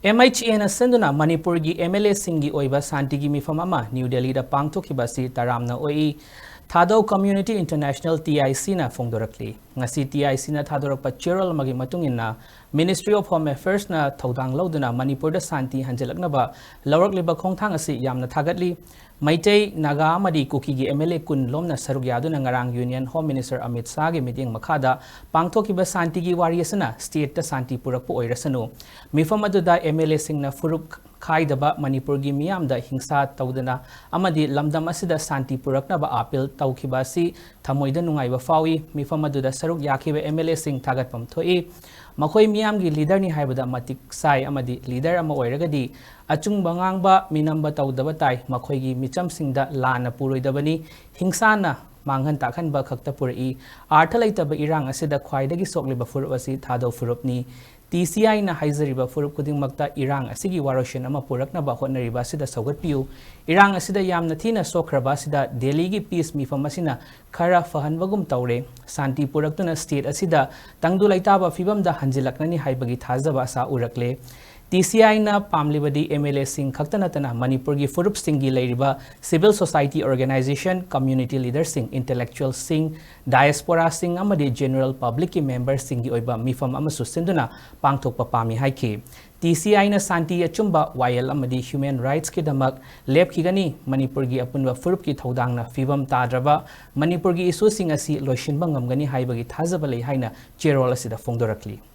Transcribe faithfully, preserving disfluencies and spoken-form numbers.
MHAꯅ ꯁꯤꯟꯗꯨꯅ ꯃꯅꯤꯄꯨꯔꯒꯤ MLAꯁꯤꯡꯒꯤ ꯑꯣꯏꯕ ꯁꯥꯟꯇꯤꯒꯤ ꯃꯤꯐꯝ ꯑꯃ ꯅ꯭ꯌꯨ ꯗꯦꯜꯂꯤꯗ ꯄꯥꯡꯊꯣꯛꯈꯤꯕ ꯑꯁꯤ ꯇꯔꯥꯝꯅ ꯑꯣꯛꯏ꯫ ꯊꯥꯗꯧ Community International, TICꯅ ꯐꯣꯡꯗꯣꯔꯛꯂꯤ꯫ ꯉꯁꯤ TICꯅ ꯊꯥꯗꯣꯔꯛꯄ ꯆꯦꯔꯣꯜ ꯑꯃꯒꯤ ꯃꯇꯨꯡ ꯏꯟꯅ, Ministry of Home Affairsꯅ ꯊꯧꯗꯥꯡ ꯂꯧꯗꯨꯅ ꯃꯅꯤꯄꯨꯔꯗ ꯁꯥꯟꯇꯤ ꯍꯟꯖꯤꯜꯂꯛꯅꯕ ꯂꯧꯔꯛꯂꯤꯕ ꯈꯣꯡꯊꯥꯡ ꯑꯁꯤ ꯌꯥꯝꯅ ꯊꯥꯒꯠꯂꯤ꯫ ꯃꯩꯇꯩ, ꯅꯥꯒꯥ ꯑꯃꯗꯤ ꯀꯨꯀꯤꯒꯤ MLA ꯀꯨꯟ ꯂꯣꯝꯅ ꯁꯔꯨꯛ ꯌꯥꯗꯨꯅ ꯉꯔꯥꯡ Union Home Minister ꯑꯃꯤꯠ ꯁꯥꯍꯒꯤ ꯃꯤꯠꯌꯦꯡ ꯃꯈꯥꯗ ꯄꯥꯡꯊꯣꯛꯈꯤꯕ ꯁꯥꯟꯇꯤꯒꯤ ꯋꯥꯔꯤ ꯑꯁꯤꯅ stateꯇ ꯁꯥꯟꯇꯤ ꯄꯨꯔꯛꯄ ꯑꯣꯏꯔꯁꯅꯨ꯫ ꯃꯤꯐꯝ ꯑꯗꯨꯗ MLAꯁꯤꯡꯅ ꯐꯨꯔꯨꯞ ꯈꯥꯏꯗꯕ, ꯃꯅꯤꯄꯨꯔꯒꯤ ꯃꯤꯌꯥꯝꯗ ꯍꯤꯡꯁꯥ ꯇꯧꯗꯅ ꯑꯃꯗꯤ ꯂꯝꯗꯝ ꯑꯁꯤꯗ ꯁꯥꯟꯇꯤ ꯄꯨꯔꯛꯅꯕ appeal ꯇꯧꯈꯤꯕ ꯑꯁꯤ ꯊꯃꯣꯏꯗ ꯅꯨꯡꯉꯥꯏꯕ ꯐꯥꯎꯏ꯫ ꯃꯤꯐꯝ ꯑꯗꯨꯗ ꯁꯔꯨꯛ ꯌꯥꯈꯤꯕ MLAꯁꯤꯡ ꯊꯥꯒꯠꯐꯝ ꯊꯣꯛꯏ꯫ ꯃꯈꯣꯏ ꯃꯤꯌꯥꯝꯒꯤ leaderꯅꯤ ꯍꯥꯏꯕꯗ ꯃꯇꯤꯛ ꯆꯥꯏ ꯑꯃꯗꯤ leader ꯑꯃ ꯑꯣꯏꯔꯒꯗꯤ ꯑꯆꯨꯝꯕ ꯉꯥꯡꯕ, ꯃꯤꯅꯝꯕ ꯇꯧꯗꯕ ꯇꯥꯏ꯫ ꯃꯈꯣꯏꯒꯤ ꯃꯤꯆꯝꯁꯤꯡꯗ ꯂꯥꯟꯅ ꯄꯨꯔꯣꯏꯗꯕꯅꯤ꯫ ꯍꯤꯡꯁꯥꯅ ꯃꯥꯡꯍꯟ ꯇꯥꯛꯍꯟꯕ ꯈꯛꯇ ꯄꯨꯔꯛꯏ꯫ ꯑꯥꯔꯊ ꯂꯩꯇꯕ ꯏꯔꯥꯡ ꯑꯁꯤꯗ ꯈ꯭ꯋꯥꯏꯗꯒꯤ ꯁꯣꯛꯂꯤꯕ ꯐꯨꯔꯨꯞ ꯑꯁꯤ ꯊꯥꯗꯧ ꯐꯨꯔꯨꯞꯅꯤ꯫ TCIꯅ ꯍꯥꯏꯖꯔꯤꯕ ꯐꯨꯔꯨꯞ ꯈꯨꯗꯤꯡꯃꯛꯇ ꯏꯔꯥꯡ ꯑꯁꯤꯒꯤ ꯋꯥꯔꯣꯏꯁꯤꯟ ꯑꯃ ꯄꯨꯔꯛꯅꯕ ꯍꯣꯠꯅꯔꯤꯕ ꯑꯁꯤꯗ ꯁꯧꯒꯠꯄꯤꯌꯨ꯫ ꯏꯔꯥꯡ ꯑꯁꯤꯗ ꯌꯥꯝꯅ ꯊꯤꯅ ꯁꯣꯛꯈ꯭ꯔꯕ ꯑꯁꯤꯗ ꯗꯦꯜꯂꯤꯒꯤ peace ꯃꯤꯐꯝ ꯑꯁꯤꯅ ꯈꯔ ꯐꯍꯟꯕꯒꯨꯝ ꯇꯧꯔꯦ꯫ ꯁꯥꯟꯇꯤ ꯄꯨꯔꯛꯇꯨꯅ state ꯑꯁꯤꯗ ꯇꯪꯗꯨ ꯂꯩꯇꯥꯕ ꯐꯤꯕꯝꯗ ꯍꯟꯖꯤꯜꯂꯛꯅꯅꯤ ꯍꯥꯏꯕꯒꯤ ꯊꯥꯖꯕ ꯑꯁꯥ ꯎꯔꯛꯂꯦ꯫ TCIꯅ ꯄꯥꯝꯂꯤꯕꯗꯤ MLAꯁꯤꯡ ꯈꯛꯇ ꯅꯠꯇꯅ ꯃꯅꯤꯄꯨꯔꯒꯤ ꯐꯨꯔꯨꯞꯁꯤꯡꯒꯤ ꯂꯩꯔꯤꯕ civil society organization, community leaderꯁꯤꯡ, intellectualꯁꯤꯡ, diasporaꯁꯤꯡ ꯑꯃꯗꯤ general publicꯀꯤ memberꯁꯤꯡꯒꯤ ꯑꯣꯏꯕ ꯃꯤꯐꯝ ꯑꯃꯁꯨ ꯁꯤꯟꯗꯨꯅ ꯄꯥꯡꯊꯣꯛꯄ ꯄꯥꯝꯃꯤ ꯍꯥꯏꯈꯤ꯫ TCIꯅ ꯁꯥꯟꯇꯤ, ꯑꯆꯨꯝꯕ, ꯋꯥꯌꯦꯜ ꯑꯃꯗꯤ human rightsꯀꯤꯗꯃꯛ ꯂꯦꯞꯈꯤꯒꯅꯤ꯫ ꯃꯅꯤꯄꯨꯔꯒꯤ ꯑꯄꯨꯟꯕ ꯐꯨꯔꯨꯞꯀꯤ ꯊꯧꯗꯥꯡꯅ ꯐꯤꯕꯝ ꯇꯥꯗ꯭ꯔꯕ ꯃꯅꯤꯄꯨꯔꯒꯤ issueꯁꯤꯡ ꯑꯁꯤ ꯂꯣꯏꯁꯤꯟꯕ ꯉꯝꯒꯅꯤ ꯍꯥꯏꯕꯒꯤ ꯊꯥꯖꯕ ꯂꯩ ꯍꯥꯏꯅ ꯆꯦꯔꯣꯜ ꯑꯁꯤꯗ ꯐꯣꯡꯗꯣꯔꯛꯂꯤ꯫